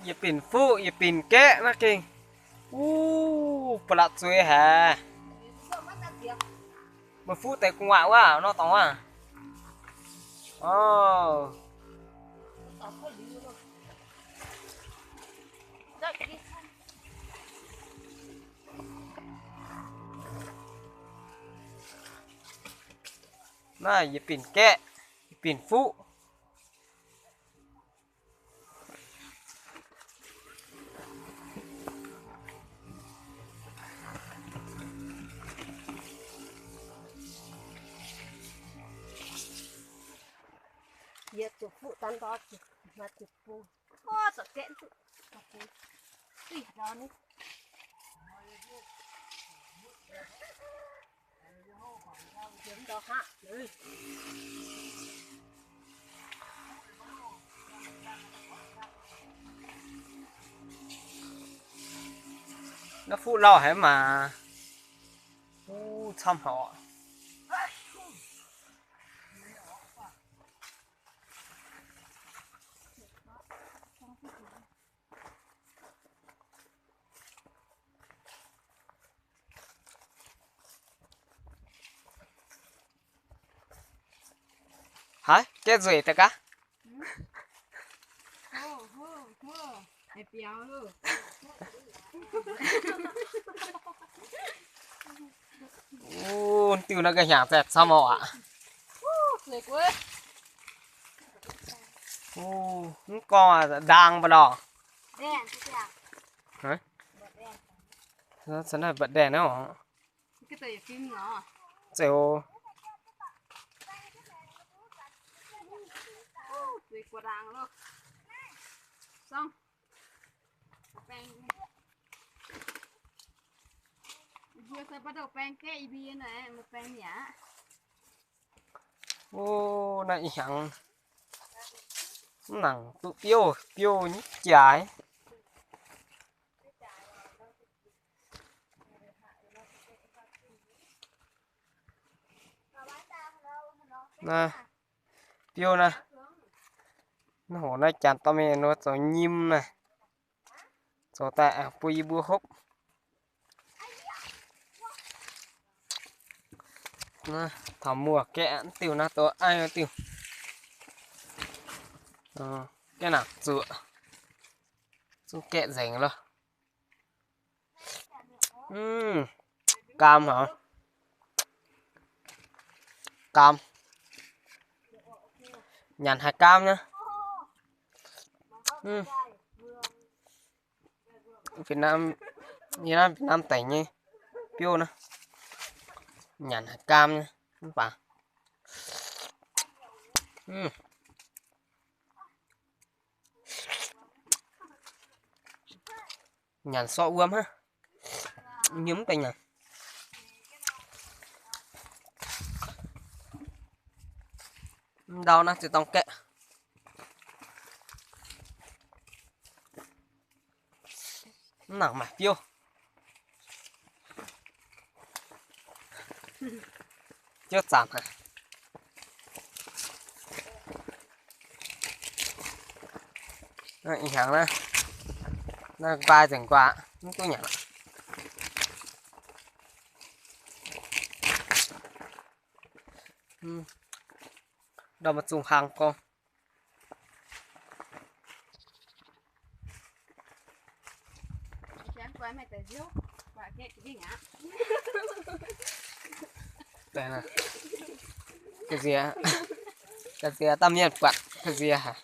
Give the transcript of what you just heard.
Yietc binc fuqv, yietc binc gaeqv naaiv gengh. Wuov, ba'laqc zueiz haic. Meih fuqv deix gu'nguaaic wuov nor dorngx wuov. Orv. Naaiv yietc binc gaeqv, yietc binc fuqv. Yietc zuqc fuqv daan ndor, maaih zuqc bung. Orv, zuqc gaeqv duqv. Duqv ndor ni. Naaiv fuqv lauh haic maah. Wuov, camv haic oc. Haiz gaeqv nzueic daaih gaax. Wuov, diuh naaiv ga'hnyangx zaeqc camv oc aqv. Wuov, mv gorngv ndaang mv baac lorh. Naaiv mba'deix naaiv oc. Zeiz oc. Wuov, naaiv ih hnyangx mv nangc duqv biouv, biouv nyei jaaix. Naaiv biouv naaiv, naaiv hoc naaiv janx dorh mingh nor zoux nyim naaiv, zoux daaih bun yie mbuo hopv. Naaiv taux muoz gaeqv diuh naaiv, douz aiv diuh. Gaeqv naaic zuoqc, zungv gaeqv nzengc loh. Gaam haic. Gaam. Nyanc haiz gaam nyei. Việt Nam, yie naaiv Việt Nam deic nyei biouv naaiv, nyanc haiz gaam nyei mv baac. Nyanc sorqv wuom hnangv. Yie mv deix nyanc. Ndau naaiv ziex dorng gaeqv. Mv nangc maaih biouv. Biouv zanc haic. Naaiv ih hnyangx naaiv, naaiv nqaai nzengc nquaah, mv duqv nyanc. Ndau maaih zungh hlang gorngv. Ga'ziex, ga'ziex, dauh mienh buatc ga'ziex haic.